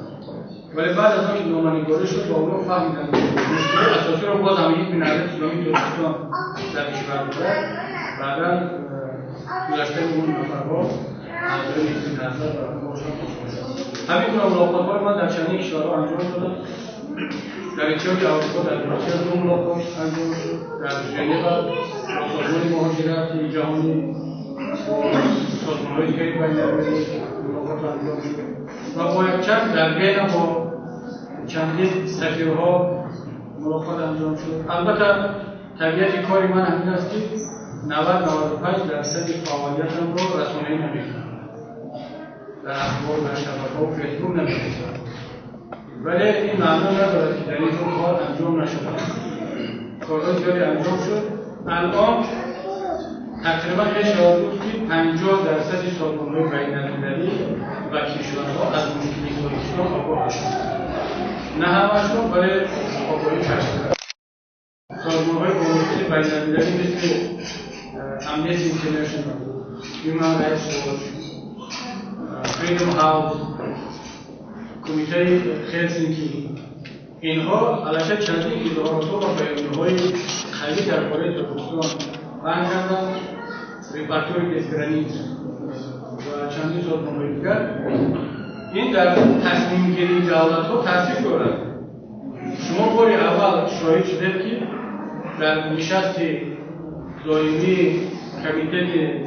ولی بعد از آنکه نامه‌نگاری شد با اونا فهمیدن مشکل اساسی رو باز هم حزب نهضت اسلامی تاجیکستان در کشور بوده. بعداً گذشته اون نفرها اعضای حزب نهضت برای باشن آسان شد. همین گونه ملاقات‌ها رو من در چندین کشورها انجام دادم. در اتحادیه اروپا در بروکسل 2 ملاقات انجام شد، در ژنو با سازمان مهاجرت جهانی، با سازمان‌های دیگری بین‌المللی ملاقات انجام شد و با یک چند در وین با چندین سفیرها ملاقات انجام شد. البته طبیعت کاری من همین است که 90-95% فعالیتم رو رسانه‌ای نمی‌کنم، در اخبار، در شبکه‌ها و فیسبوک نمی‌نویسم، ولی این معنا ندارد که در این کار انجام نشده. کارهای زیادی انجام شد. الان تقریبا میشه گفت که 50% سازمان‌های بین‌المللی و کشورها از مشکل تاجیکستان آگاه هستند. نه همشون، ولی آگاهی کسب. سازمان‌های بین‌المللی مثل Amnesty International، Human Rights Watch، Freedom House، کمیته هلسینکی، اینها علیه چندین اظهارات و بیانیه‌های قوی درباره تاجیکستان بیان کردند. Reporters без границ و چندین سازمان‌های دیگر. این در تصمیم‌گیری دولت‌ها تاثیر دارد. شما باری اول شاهد شدید که در نشست دائمی کمیته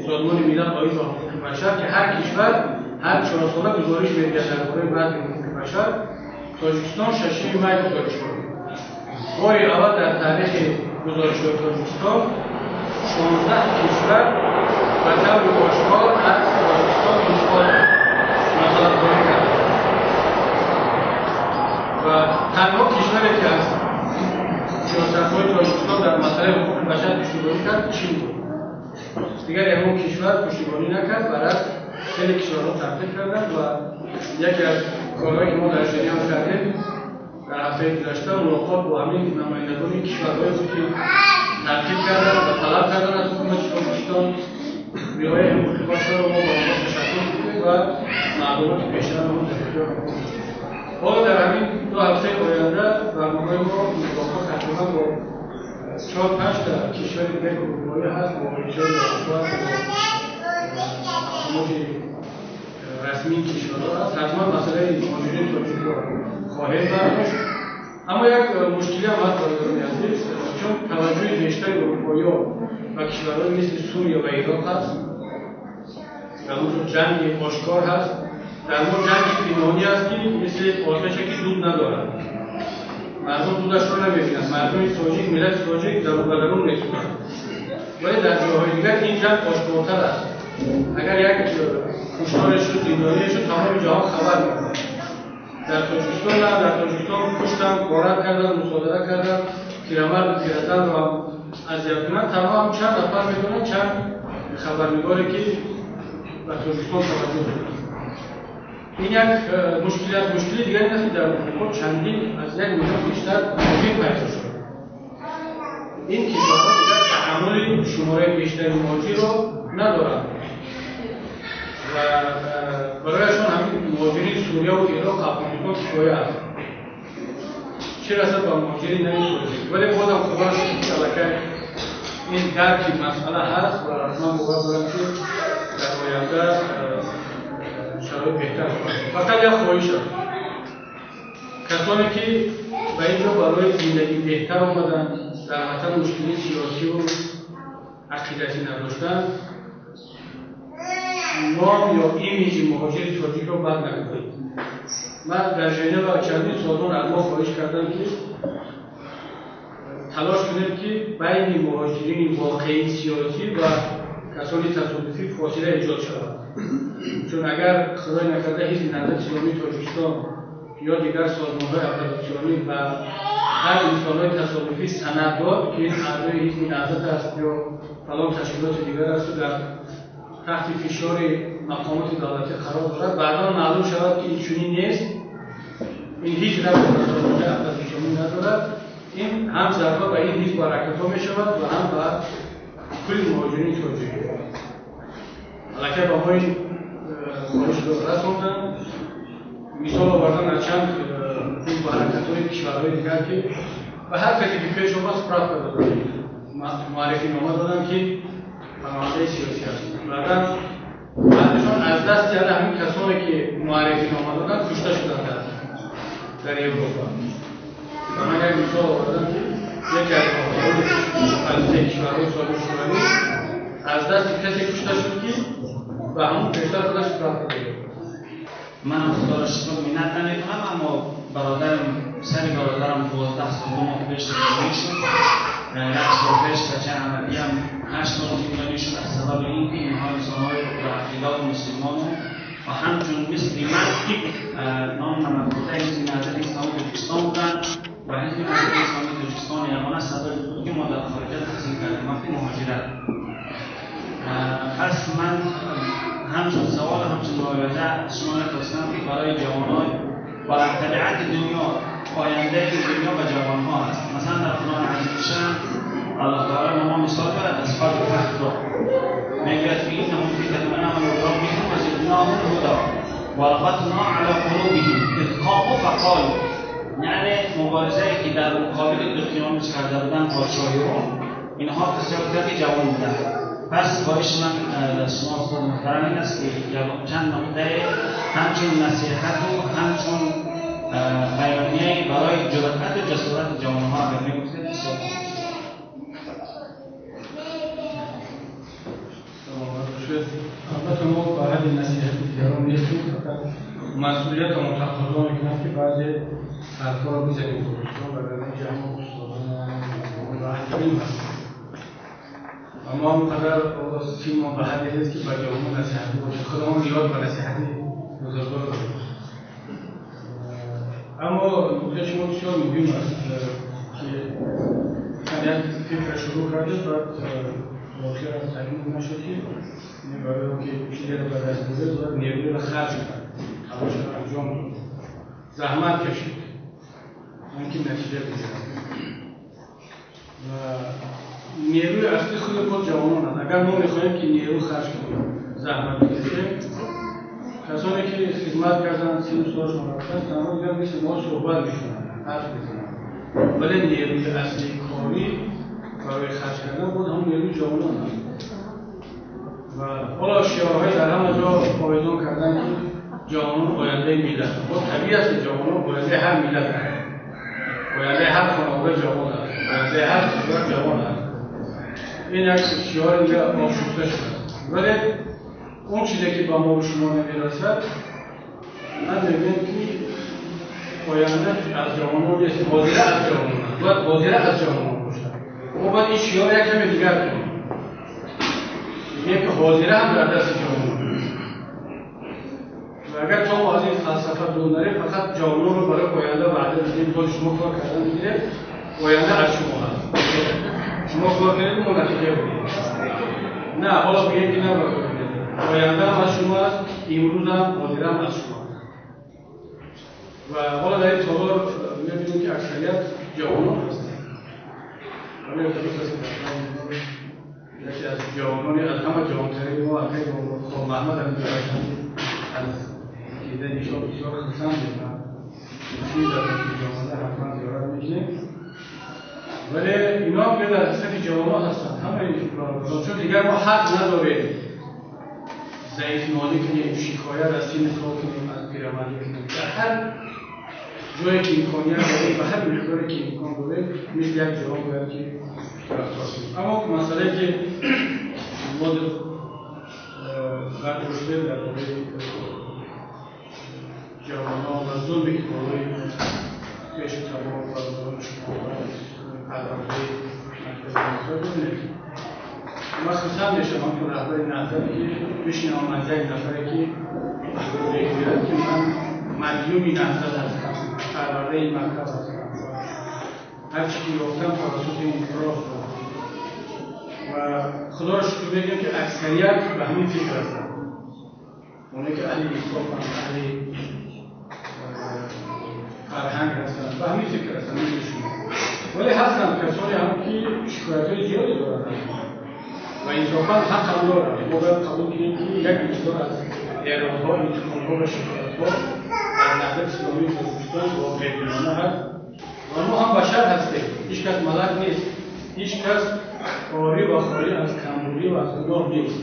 سازمان ملل عاید به حقوق بشر که هر کشور هر 4 ساله گزارش می‌دهد درباره وضع حقوق بشر، تاجیکستان 6 می گزارش داد. باری اول در تاریخ گزارش‌های تاجیکستان 16 کشور به طور آشکار از تاجیکستان انتقاد مطالبه کرد و تنها کشوری که از масъалаи ҳуқуқи башар пуштибонӣ кард Чин буд. Дигар ягон кишвар пуштибонӣ накард, баръакс хеле кишварҳо танқид карданд ва яке аз корҳое ки мо дар Женева кардем дар ҳафтаи гузашта мулоқот бо ҳамин намояндагони кишварҳое буд ки танқид карданд ва талаб карданд аз ҳукумати Тоҷикистон риояи ҳуқуқи башарро. Мо ба онҳо ташаккур кардем ва маълумоти бештарро дар ихтиёр гузоштем. Ҳоло дар ҳамин 2 ҳафтаи оянда барномаи мо мулоқот тақрибан бо 4-5 та кишвари дигари урупоӣ ҳаст, бо Иттиҳоди Аврупо аст, бо мақомоти расмии кишварҳо ҳаст. Ҳатман масъалаи муҳоҷирини тоҷикро хоҳем бардошт. Аммо як мушкилӣ ҳам ҳаст, бародарони азиз, чун таваҷҷӯҳи бештари урупоиҳо ба кишварҳои мисли Сурия ва Ироқ ҳаст, дар он ҷо ҷанги ошкор ҳаст, дар мо ҷанги пинҳонӣ аст ки мисли оташе ки дуд надорад, мардум дудашро намебинанд, мардуми тоҷик, миллати тоҷик дарун ба дарун месӯзад. Вале дар ҷойҳои дигар ин ҷанг ошкортар аст. Агар як кушторе шуд, зиндоние шуд, тамоми ҷаҳон хабар мекунад. Дар Тоҷикистон на, дар Тоҷикистон куштанд, ғорат карданд, мусодира карданд, пирамарду пиразанро ҳам азият кунанд. Танҳо ҳам чанд нафар медонанд, чанд хабарнигоре ки ба Тоҷикистон таваҷҷӯҳ доранд. Ин як мушкил аст. Мушкили дигар ин аст ки дар Аврупо чандин аз 1 миллион бештар муҳоҷир пайдо шуд. Ин кишварҳо дигар таҳаммули шумораи бештари муҳоҷирро надоранд ва барояшон ҳамин муҳоҷирини Сурия ва Ироқ, Афғонистон кифоя аст. Чӣ расад ба муҳоҷири нави тоҷик? Вале бозам худо шукр ки аллакай ин дарки масъала ҳаст ва ман бовар дорам ки дар оянда шароит беҳтар хоҳад шуд. Фақат як хоҳиш аст: касоне ки ба ин ҷо барои зиндагӣ беҳтар омаданд, дар ватан мушкили сиёсиву ақидатӣ надоштанд, ном ё имиҷи муҳоҷири тоҷикро бад накунанд. Ман дар Женева чандин созмон аз мо хоҳиш кардам ки талош кунем ки байни муҳоҷирини воқеии сиёсӣ ва касони тасодуфӣ фосила эҷод шавад. Чун агар худой накарда ҳизби Наҳзати Исломии Тоҷикистон ё дигар созмонҳои оппозитсионӣ ба ҳар инсонҳои тасодуфӣ санад дод ки ин аъзои ҳизби Наҳзат аст ё фалон ташкилоти дигар аст ва дар таҳти фишори мақомоти давлатӣ қарор дорад, баъдан маълум шавад ки ин чунин нест, ин ҳеҷ рабте ба созмонҳои оппозитсионӣ надорад, ин ҳам зарба ба ин ҳизб ҳаракатҳо мешавад ва ҳам ба кулли муҳоҷирини тоҷик. Аллакай ба мо ин хоҳишро расонданд. Мисол овардан аз чанд ҳизб ҳаракатҳои кишварҳои дигар ки ба ҳар касе ки пеш омад справка доданд, муаррифинома доданд ки паноҳандаи сиёсӣ аст. Баъдан баъдашон аз дасти яна ҳамин касоне ки муаррифинома доданд кушта шуданд дар Европа. Ба ман як мисол овардам ки яке аз роҳбарони полисияи кишварҳои собиқ Шӯравӣ аз дасти касе кушта шуд ки ба ҳамон пештар худаш справка дод. Манам худоро шукр миннат намекунам, аммо бародарам, сари бародарам 12 сол 2 моҳ пеш зиндонӣ шуд. 1 сол пеш бачаи амакиам 8 сол зиндонӣ шуд аз сабаби ин ки инҳо инсонҳои боақида ва мусулмону ва ҳамчун мисли ман ном намакбурдаи ҳизби Наҳзати Исломии Тоҷикистон буданд ва ҳизби Наҳзати Исломии Тоҷикистон ягона сабаби буд ки мо дар хориҷа таҳсил кардем вақти муҳоҷират. پس من همچون سوال همچون ملاحظه از شما می‌خواستم که برای جوانان و طبیعت دنیا، آینده دنیا به جوانها است. مثلا در قرآن عظیم الشان الله تعالی به ما مثال دارد اصحاب کهف را میگوید که اینهم فتنة آمنوا بربهم وزدناهم هدی وربطنا علی قلوبهم اذ قاموا فقالوا، یعنی مبارزه‌ای که در مقابل دقیانوس کرده بودند پادشاهی روم، اینها بسیار تعدادی جوان بودند. پس خواهش من از شما استاد محترم این است که چند نقطه همچون نصیحت و همچون بیانیه برای جرأت و جسارت جوانها اگر می‌گفتید بسیار خوب می‌شد. البته ما به حد نصیحت دیگران نیستیم، فقط مسئولیت ما تقاضا می‌کند که بعضی حرفا رو بزنیم خودشون و در این جمع استادان و علم هستیم. اما اونقدر سیما به حدی نیست که به جوانان نصیحتی باشه، خودمون نیاز به نصیحتی بزرگان داریم. اما نکته شما بسیار مهم است که як фикр шурӯъ кардед, баъд воқеа таъйин нашуд, ки барои он ки чизеро ба даст биёред, бояд нерӯро харҷ кард, талошро анҷом дод, заҳмат кашид, он ки натиҷа бигирад. Ва нерӯи асли худи боз ҷавононанд. Агар мо мехоҳем, ки нерӯ харҷ кунем, заҳмат бикашем, касоне ки хидмат карданд, сину солшон рафтанд, танҳо дигар мисли мо суҳбат мекунанд, ҳарф мезананд, вале нерӯи аслии корӣ барои харҷ кардан боз ҳамон нерӯи ҷавонон аст. Ва ҳоло шиорҳои дар ҳама ҷо овезон кардан, ки ҷавонон ояндаи миллат. Боз табиӣ аст, ки ҷавонон ояндаи ҳар миллат аст, ояндаи ҳар хонавода ҷавон аст, ояндаи ҳар кишвар ҷавон аст. Ин як шиори дига ошуфта шудааст. Вале он чизе ки ба мо шумо намерасад, ман мегӯям, ки оянда аз ҷавонон нест, ҳозира аз ҷавонон аст, бояд ҳозира аз ҷавонон бошад. Мо бояд ин шиор як каме дигар кунем, мегӯем, ки ҳозира ҳам дар дасти ҷавонон. Ва агар то мо аз ин фалсафа дур нарем, фақат ҷавононро барои оянда ваъда дидем, боз шумо кор кардан мегиред, оянда аз шумо ҳаст, шумо кор кунед, мо натиҷа бигирем. На, ҳоло бигем, ки набояд кор кунед, оянда ҳам аз шумо аст, имрӯзам, ҳозирам аз шумо аст. Ва ҳоло дар ин толор мебинем, ки аксарият ҷавонон ҳастанд. Вале дуруст аст, ки яке аз ҷавонони, аз ҳама ҷавонтарини мо, акай Холмаҳмад, ҳамин ҷо ҳастанд, аз дидани ишон бисёр хурсандем ва дар натиҷа омада ҳатман зиёрат мекунем. Вале ино ҳам дар сафи ҷавонон ҳастанд, ҳамаи бародарон, чун дигар мо ҳақ надорем заифнолӣ кунем, шикоят аз синни сол кунем, аз пирамардӣ кунем. Дар ҳар ҷое ки имконият дорем, ба ҳар миқдоре ки имкон дорем, мисли як ҷавон бояд ки рафтор кунем. Аммо масъалае ки мо бардоштем дар бораи ҷавонон ва зулме ки болои пешу табор, бародарони шумо ва парвардаи маркази Наҳзат, бибинед, ман хурсанд мешавам, ки раҳбари Наҳзат, ки бишнавам аз як нафаре, ки мегӯяд, ки ман мадюни Наҳзат ҳастам, парвардаи ин мактаб ҳастам, ҳар чӣ ки ёфтам, тавассути ин роҳ. Ва худоро шукр мегӯем, ки аксарият ба ҳамин фикр ҳастанд, оне ки аҳли инсофанд, аҳли фарҳанг ҳастанд, ба ҳамин фикр ҳастанд мисли шумо. Вале ҳастанд касоне ҳам, ки шикоятҳои зиёде доранд ва инсофан ҳақ ҳам доранд. Мо бояд қабул кунем, ки як миқдор аз эродҳо, интиқомҳо ва шикоятҳо аз Наҳзати Исломии Тоҷикистон воқеъбинона ҳаст. Ва мо ҳам башар ҳастем, ҳеҷ кас малак нест, ҳеҷ кас орӣ ва холӣ аз камбудӣ ва аз гуноҳ нест.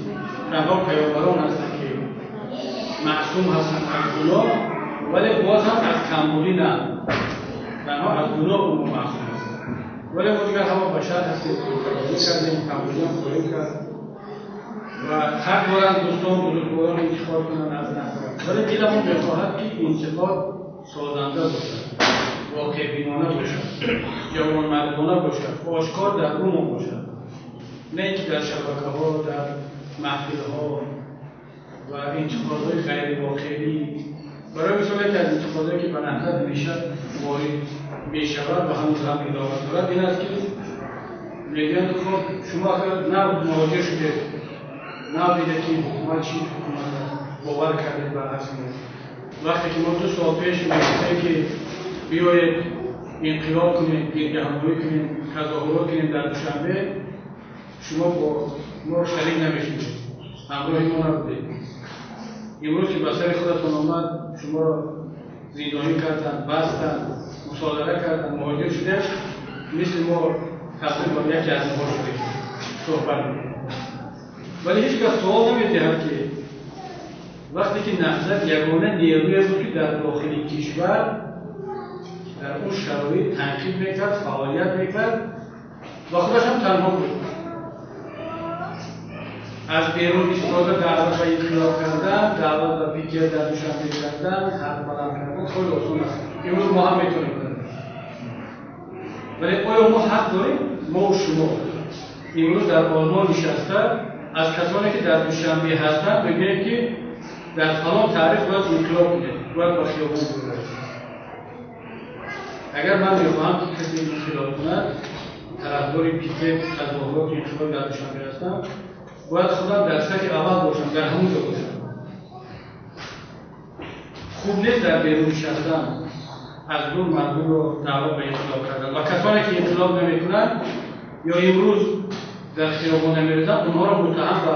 Танҳо паёмбарон ҳастанд, ки маъсум ҳастанд аз гуноҳ, вале боз ҳам аз камбудӣ на, танҳо аз гуноҳ онҳо маъсум ҳастанд. Вале мо дигар ҳама башар ҳастем, кардем, камбудӣ ҳам хоҳем кард. Ва ҳақ доранд дӯстон, бузургворон интиқод кунанд аз Наҳзат, вале диламон мехоҳад, ки интиқод созанда бошад, воқеъбинона бошад, ҷавонмардона бошад, ошкор дар рӯмон бошад, на инки дар шабакаҳо, дар маҳфилҳо ва интиқодҳои ғайривоқеӣ. Барои мисол, яке аз интиқодҳое, ки ба Наҳзат ҳамеша ворид мешавад ва ҳанӯз ҳам идома дорад, ин аст, ки мегӯянд: хуб, шумо ахир нав муҳоҷир шудед, нав дидед, ки ҳукумат чӣ ҳукумат аст, бовар кардед ба ҳарфи мо. Вақте ки мо 2 сол пеш мегуфтем, ки биёед инқилоб кунем, гирдиҳамоӣ кунем, тазоҳурот кунем дар Душанбе, шумо бо мо шарик намешудед, ҳамроҳи мо набудед. Имрӯз ки ба сари худатон омад, шуморо зиндонӣ карданд, бастанд, мусодира карданд, муҳоҷир шудем, мисли мо табдил ба яке аз онҳо шудем, суҳбат мекунем. Вале ҳеҷ кас суол намедиҳад, ки вақте ки Наҳзат ягона нерӯе буд, ки дар дохили кишвар дар он шароит танқид мекард, фаъолият мекард ва худаш ҳам танҳо буд, аз берун истода даъват ба инқилоб кардан, даъват ба пикет дар Душанбе кардан, ҳарф баланд кардан хеле осон аст. Имрӯз мо ҳам метавонем кунем, вале оё мо ҳақ дорем, мо шумо имрӯз дар Олмон нишаста, аз касоне ки дар Душанбе ҳастанд бигӯем, ки дар фалон таърих бояд инқилоб кунед, бояд ба хиёбон бигузаред? Агар ман мехоҳам, ки касе инқилоб кунад, тарафдори пикет, тазоҳуроти инқилоб дар Душанбе ҳастам, бояд худам дар сафи аввал бошам, дар ҳамон ҷо бошам. Хуб нест дар берун нишастан, аз дур мардумро даъват ба инқилоб кардан ва касоне ки инқилоб намекунанд ё имрӯз дар хиёбон намерезанд, онҳоро муттаҳам ба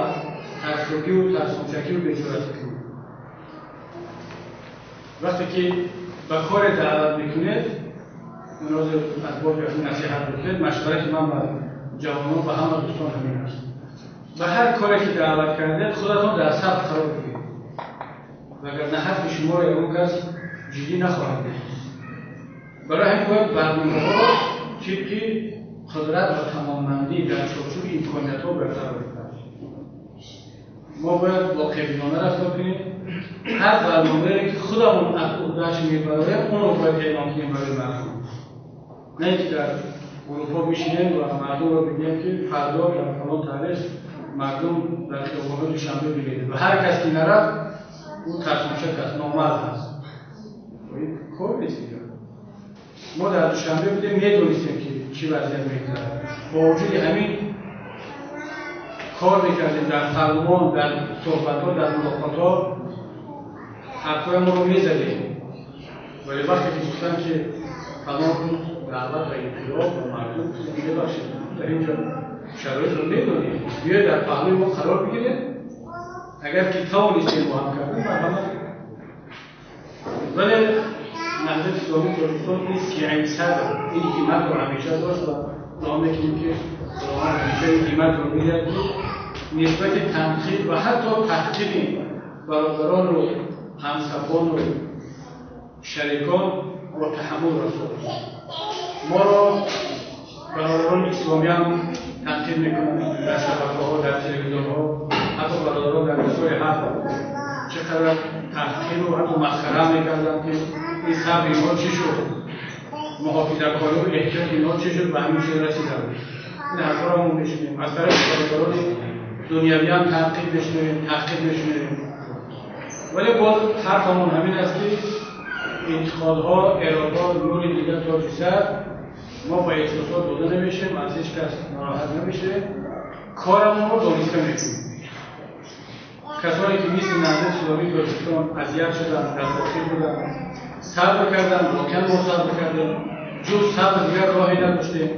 тарсогӣ ва тарсончакӣ ва беҷуръатӣ кунед. Вақте ки ба коре даъват мекунед, аз боби насиҳат гуфтед, машварати ман ба ҷавонон, ба ҳама дӯстон ҳамин аст: ба ҳар коре ки даъват кардед, худатон дар саф қарор бигиред, вагарна ҳарфи шуморо ягон кас ҷиддӣ нахоҳад гирифт. Барои ҳамин бояд барномаҳоро тибқи қудрат ва тамоммандӣ дар чорчӯби имкониятҳо барқарор кард. Мо бояд воқеъбинона рафтор кунем. Ҳар барномае ки худамон аз уҳдааш мебароем, онро бояд эълон кунем барои мардум, на инки дар гурӯҳҳо бишинем ва мардумро бигӯем ки фардо дар фалон таърих мардум дар хиёбонҳои Душанбе бибинед ва ҳар кас ки нарафт, ӯ тарсончак аст, номард аст. Ин кор нест дигар. Мо дар Душанбе будем, медонистем ки чӣ вазъият мегузарад. Бо вуҷуди ҳамин кор мекардем, дар парлумон, дар суҳбатҳо, дар мулоқотҳо ҳарфҳоямонро мезадем. Вале вақте ки гуфтанд ки фалон рӯз даъват ба инқилоб ба мардум, мебахшед, дар инҷо шароитро медонем, биёед дар паҳлӯи мо қарор бигиред, агар ки тавонистем бо ҳам кардан, марҳамат. Вале Наҳзати Исломии Тоҷикистон ин сиаи садр, ин ҳимматро ҳамеша дошт ва дуо мекунем ки Худованд ҳамеша ин ҳимматро медиҳад ки нисбати танқид ва ҳатто таҳқири бародарону ҳамсафону шарикон бо таҳаммул рафтор кунад. Моро бародарони исломиам танқид мекунанд дар шабакаҳо, дар телевизионҳо, ҳатто бародарон дар бисёри ҳарф чӣ қадар таҳқиру ҳатто масхара мекарданд ки ин сабри инҳо чӣ шуд, муҳофизакорию эҳтиёти инҳо чӣ шуд, ба ҳамин чиз расиданд. Ин ҳарфҳоро мо мешунавем. Аз тарафи бародарони дунявиам танқид мешунавем, таҳқир мешунавем. Вале боз ҳарфамон ҳамин аст ки интиқодҳо, эродҳо нури дида тоҷи сар, мо ба эҳсосот дода намешавем, аз ҳеҷ кас нороҳат намешавем, корамонро дониста мекунем. Касоне ки мисли Наҳзати Исломии Тоҷикистон азият шуданд, дар дохил буданд, сабр карданд, воқеан мо сабр кардем, ҷуз сабр дигар роҳе надоштем,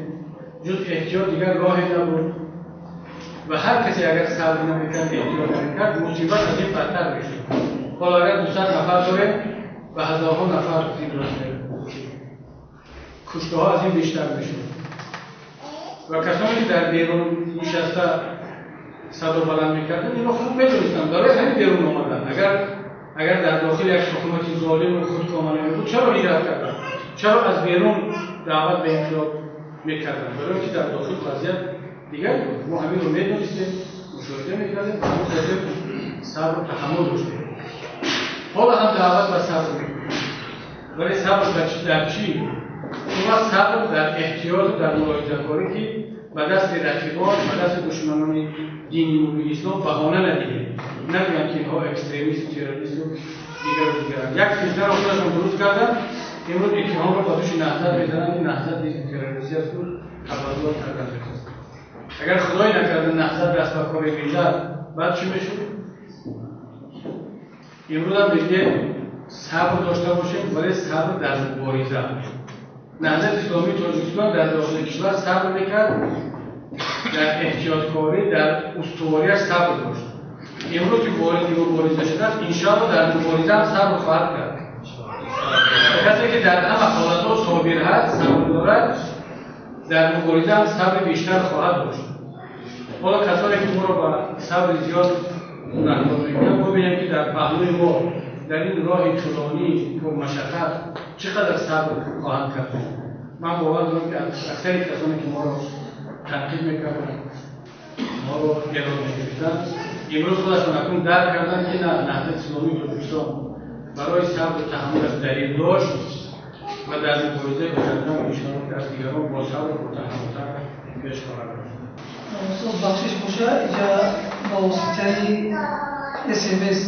ҷуз эҳтиёт дигар роҳе набуд. Ва ҳар касе агар сабр намекард, эҳтиёт намекард, мусибат аз ин бадтар мешуд. Ҳоло агар 200 нафар дорем, ба ҳазорҳо нафар зиндон, куштаҳо аз ин бештар мешуд. Ва касоне ки дар берун нишаста садо баланд мекарданд, инро хуб медонистанд, барои ҳамин берун омаданд. Агар дар дохил як ҳукумати золиму худкомона мебуд, чаро ҳиҷрат карданд? Чаро аз берун даъват ба инқилоб мекарданд? Барои ки дар дохил вазъият дигар буд. Мо ҳаминро медонистем, мушоҳида мекардем, ба ҳамин хотир сабру таҳаммул доштем. Ҳоло ҳам даъват ба сабр мекунем. Вале сабр дар чӣ? Он вақт сабр дар эҳтиёту дар мулоҳизакорӣ ки ба дасти рақибон, ба дасти душманони дини мубини ислом баҳона надиҳем, нагӯянд ки инҳо экстремисту террористу дигару дигаранд. Як фитнаро худашон дуруст карданд, имрӯз иттиҳомро ба души Наҳзат мезананд ки Наҳзат террористӣ асту табаддулот кардан мехост. Агар худое накарда Наҳзат даст ба коре мезад, баъд чӣ мешуд? Имрӯз ҳам мегӯем сабр дошта бошем, вале сабр дар мубориза. Наҳзати Исломии Тоҷикистон дар дохили кишвар сабр мекард, дар эҳтиёткорӣ, дар устувориаш сабр дошт. Имрӯз ки вориди мубориза шудааст, иншоалло дар мубориза ҳам сабр хоҳад кард. Касе ки дар ҳама ҳолатҳо собир ҳаст, сабр дорад, дар мубориза ҳам сабри бештар хоҳад дошт. Ҳоло касоне ки моро ба сабри зиёд гунаҳкор мекунанд, бубинем ки дар паҳлӯи мо дар ин роҳи тӯлонӣ пурмашаққат чӣ қадар сабр хоҳанд кард. Ман бовар дорам ки аксари касоне ки моро танқид мекарданд, моро эрод мегирифтанд, имрӯз худашон акнун дарк карданд ки на, Наҳзати Исломии Тоҷикистон барои сабру таҳаммулаш далел дошт ва дар муборизаи оянда иншоалло ки аз дигарон бо сабру ботаҳаммултар пеш хоҳад рафт. Устод, бахшиш боша, инҷа ба воситаи СМС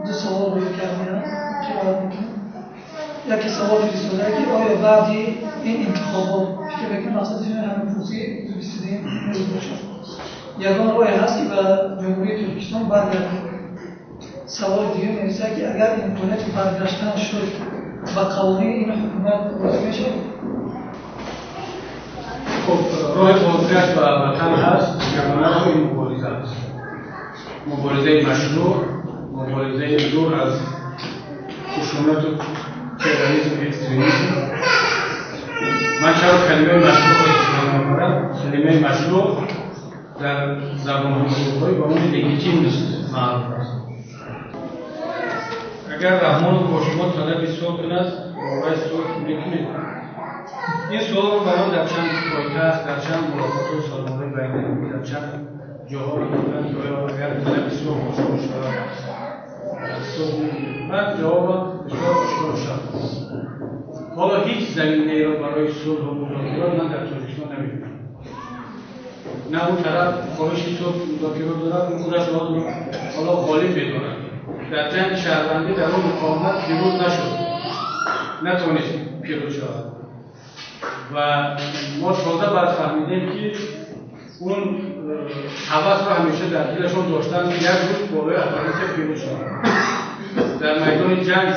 ду савол рӯй кардем, қироат мекунем. Яке савол фиристода ки оё баъди ин интихобот фикр мекунам мақсадаш ҳамин пурсии 22 рӯз бошад. Ягон роҳе ҳаст ки ба Ҷумҳурии Тоҷикистон баргардем? Саволи дуюм менависад ки агар имконияти баргаштан шуд, ба қавонини ин ҳукумат розӣ мешавед? Хуб, роҳи бозгашт ба ватан ҳаст, ягона роҳ ин мубориза аст. Муборизаи машрӯъ, муборизаи дур аз хушунату терроризму экстремизм. Ман чаро калимаи машрӯъро истифода мебарам? Калимаи машрӯъ дар забонҳои аврупоӣ ба номи легитимност маъруф аст. Агар Раҳмонов бо шумо талаби сулҳ кунад, бо вай сулҳ мекунед? Ин суолро ба ман дар чанд пойтахт, дар чанд мулоқотҳои созмонҳои байналмилалӣ, дар чанд ҷоҳо мегуфтанд ки оё агар талаби сулҳ бо шумо шавад, сулҳ мекунед? Ман ҷавобам бисёр ошкор шуд. Ҳоло ҳеҷ заминаеро барои сулҳу музокирот ман дар Тоҷикистон намебинам. На он тараф хоҳиши сулҳ музокирот дорад, ӯ худаш ҳоло ғолиб медонад. Дар ҷанги шаҳрвандӣ дар он муқовимат пирӯз нашуд, натавонист пирӯз шавад. Ва мо тоза баъд фаҳмидем ки он ҳавасро ҳамеша дар дилашон доштанд, як рӯз болои оппозитсия пирӯз шаванд. Дар майдони ҷанг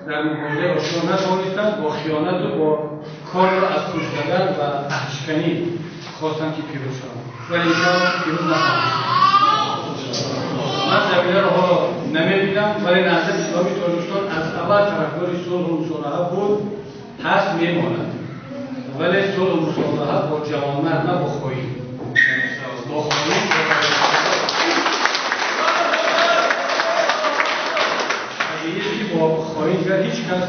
дар муборизаи ошкор натавонистанд, бо хиёнату бо корро аз пӯш задан ва аҳдшиканӣ хостанд ки пирӯз шаванд, вале иншоалло пирӯз нахоҳанд шуд. Ман заминаро ҳоло намебинам, вале Наҳзати Исломии Тоҷикистон аз аввал тарафдори сулҳу мусолиҳа буд, ҳаст, мемонад. Вале сулҳу мусолиҳа бо ҷавонмард, на бо хоин. Бо хоин табиист ки бо хоин дигар ҳеҷ кас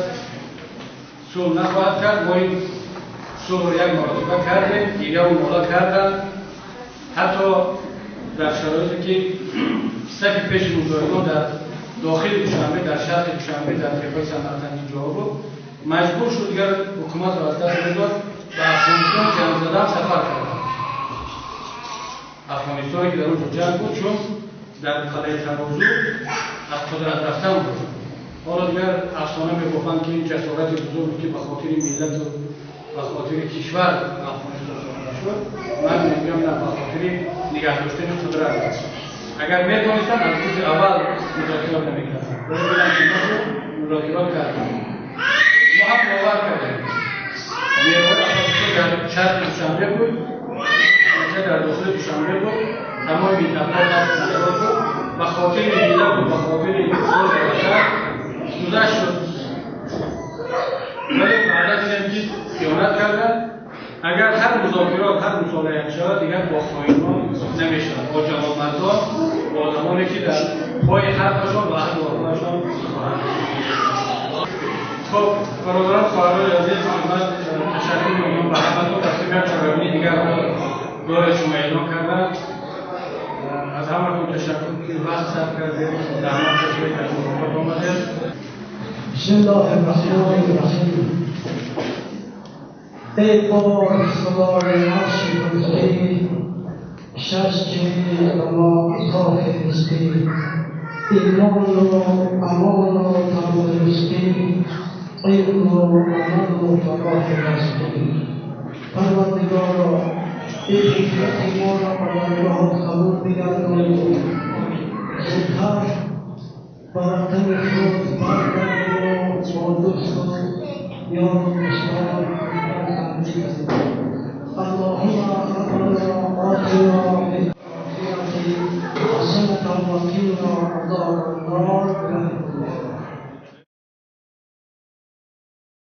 сулҳ нахоҳад кард. Мо ин сулҳро як маротиба кардем, гиряву нола карданд, ҳатто дар шароите ки сафи пеши муҷоҳидон дар дохили Душанбе, дар шарқи Душанбе, дар теппаи Самарқанди ҷоҳо буд, маҷбур шуд дигар ҳукуматро аз даст медод, ба Афғонистон ҷанг задан сафар карданд. Афғонистоне ки дар он ҷо ҷанг буд, чун дар қалъаи тарозу аз қудрат рафтан буд. Ҳоло дигар афсона мебофанд ки ин ҷасорати бузург ки ба хотири миллату ба хотири кишвар ба Афғонистон сафар шуд. Ман мегӯям на, ба хотири нигаҳ доштани қудрат. Агар метавонистанд, аз рӯзи аввал музокирот намекарданд. Вале диданд ки нашуд, музокирот карданд. Мо ҳам бовар кардем. Нерӯҳои оппозитсия дар шарқи Душанбе буд, дар дохили Душанбе буд, тамоми минтақаҳо таҳти назорат буд. Ба хотири миллату ба хотири сулҳи ватан гузашт шуд. Вале баъда дидем ки хиёнат карданд. Агар ҳар музокирот, ҳар мусолиҳа шавад, дигар бо хоинон намешавад, бо ҷавонмардон, бо одамоне ки дар пои ҳарфашон ва аҳду вафояшон хоҳанд. Хуб, бародарон, хоҳарони азиз, ман ташаккур мекунам ба ҳаматон. Дар фикр чорабинии дигарро доред шумо эълон карданд. Аз ҳаматон ташаккур ки вақт сарф кардед, заҳмат кашидед, дар мулоқот омадед. بسم الله الرحمن الرحیم. ای پاک خدای عرش کرسی، شش چیز به ما عطا فرستی: ایمان و امان و تندرستی، علم و عمل و فلاح راستی. پروردگارا، ای حکمت ما را به درگاهت قبول بگردان. زودتر به وطن خود برگردیم و با دوست و یار و دوستان. اللهم ربنا آتنا في الآخرة حسنة وقنا عذاب النار.